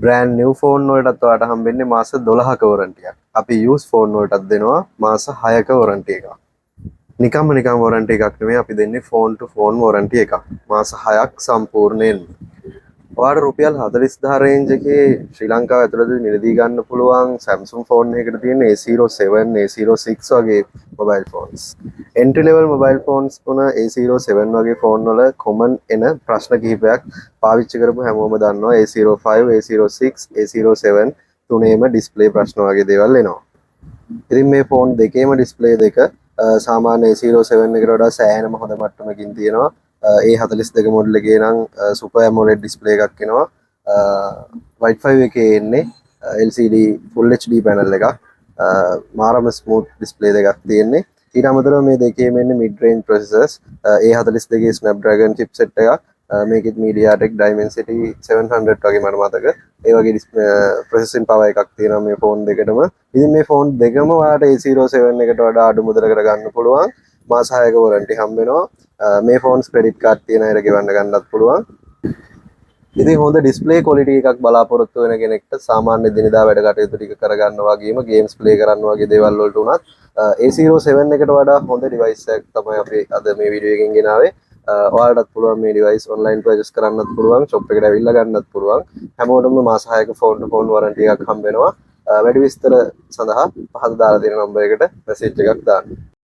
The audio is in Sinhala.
බ්‍රෑන්ඩ් නිව් ෆෝන් වලටත් ඔයාලට හම්බෙන්නේ මාස 12ක වොරන්ටි එකක්. අපි යූස් ෆෝන් වලටත් දෙනවා මාස 6ක වොරන්ටි එකක්. නිකම්ම නිකම් වොරන්ටි එකක් නෙමෙයි, අපි දෙන්නේ ෆෝන් ටු ෆෝන් වොරන්ටි එකක්. මාස 6ක් සම්පූර්ණයෙන්ම. ඔයාලට රුපියල් 40,000 රේන්ජ් එකේ ශ්‍රී ලංකාව ඇතුළතදී මිලදී ගන්න පුළුවන් Samsung phone එකකට තියෙන A07, A06 වගේ mobile phones. Entry level mobile phones වුණ A07 වගේ ෆෝන් වල කොමන් එන ප්‍රශ්න කිහිපයක් පාවිච්චි කරපු හැමෝම දන්නවා. A05, A06, A07 තුනේම ඩිස්ප්ලේ ප්‍රශ්න වගේ දේවල් එනවා. ඉතින් මේ ෆෝන් දෙකේම ඩිස්ප්ලේ දෙක සාමාන්‍ය A07 එකට වඩා සෑහෙනම හොඳ මට්ටමකින් තියෙනවා. A42 model එකේ නම් සුපර් ඇමෝලෙඩ් ඩිස්ප්ලේ එකක් එනවා. White 5 එකේ එන්නේ LCD Full HD panel එකක්. මාරම ස්මූත් ඩිස්ප්ලේ දෙකක් තියෙන්නේ. ඊට අමතරව මේ දෙකේම එන්නේ mid Range processors. A42 Snapdragon chipset එකක්. මේකෙත් MediaTek Dimensity 700 වගේ මට මතක. ඒ වගේ ප්‍රොසෙසින් පවර් එකක් තියෙනවා මේ ෆෝන් දෙකටම. ඉතින් මේ ෆෝන් දෙකම ඔයාලට A07 එකට වඩා අඩු මුදලකට ගන්න පුළුවන්. මාස 6ක වොරන්ටි හම්බ වෙනවා. මේ ෆෝන්ස් ක්‍රෙඩිට් කාඩ් තියෙන අයට ගෙවන්න ගන්නත් පුළුවන්. ඉතින් හොඳ ඩිස්ප්ලේ ක්වොලිටි එකක් බලාපොරොත්තු වෙන කෙනෙක්ට සාමාන්‍ය එදිනෙදා වැඩ කටයුතු ටික කරගන්න වගේම ගේම්ස් ප්ලේ කරන්න වගේ දේවල් වලට උනත් A07 එකට වඩා හොඳ ඩිවයිස් එකක් තමයි අපි අද මේ වීඩියෝ එකෙන් ගෙනාවේ. ඔයාලටත් පුළුවන් මේ ඩිවයිස් ඔන්ලයින් පර්චේස් කරන්නත් පුළුවන්, ෂොප් එකට ඇවිල්ලා ගන්නත් පුළුවන්. හැමෝටම මාස 6ක ෆෝන් ටු ෆෝන් වොරන්ටි එකක් හම්බ වෙනවා. වැඩි විස්තර සඳහා පහත දාලා තියෙන නම්බර් එකට මැසේජ් එකක් දාන්න.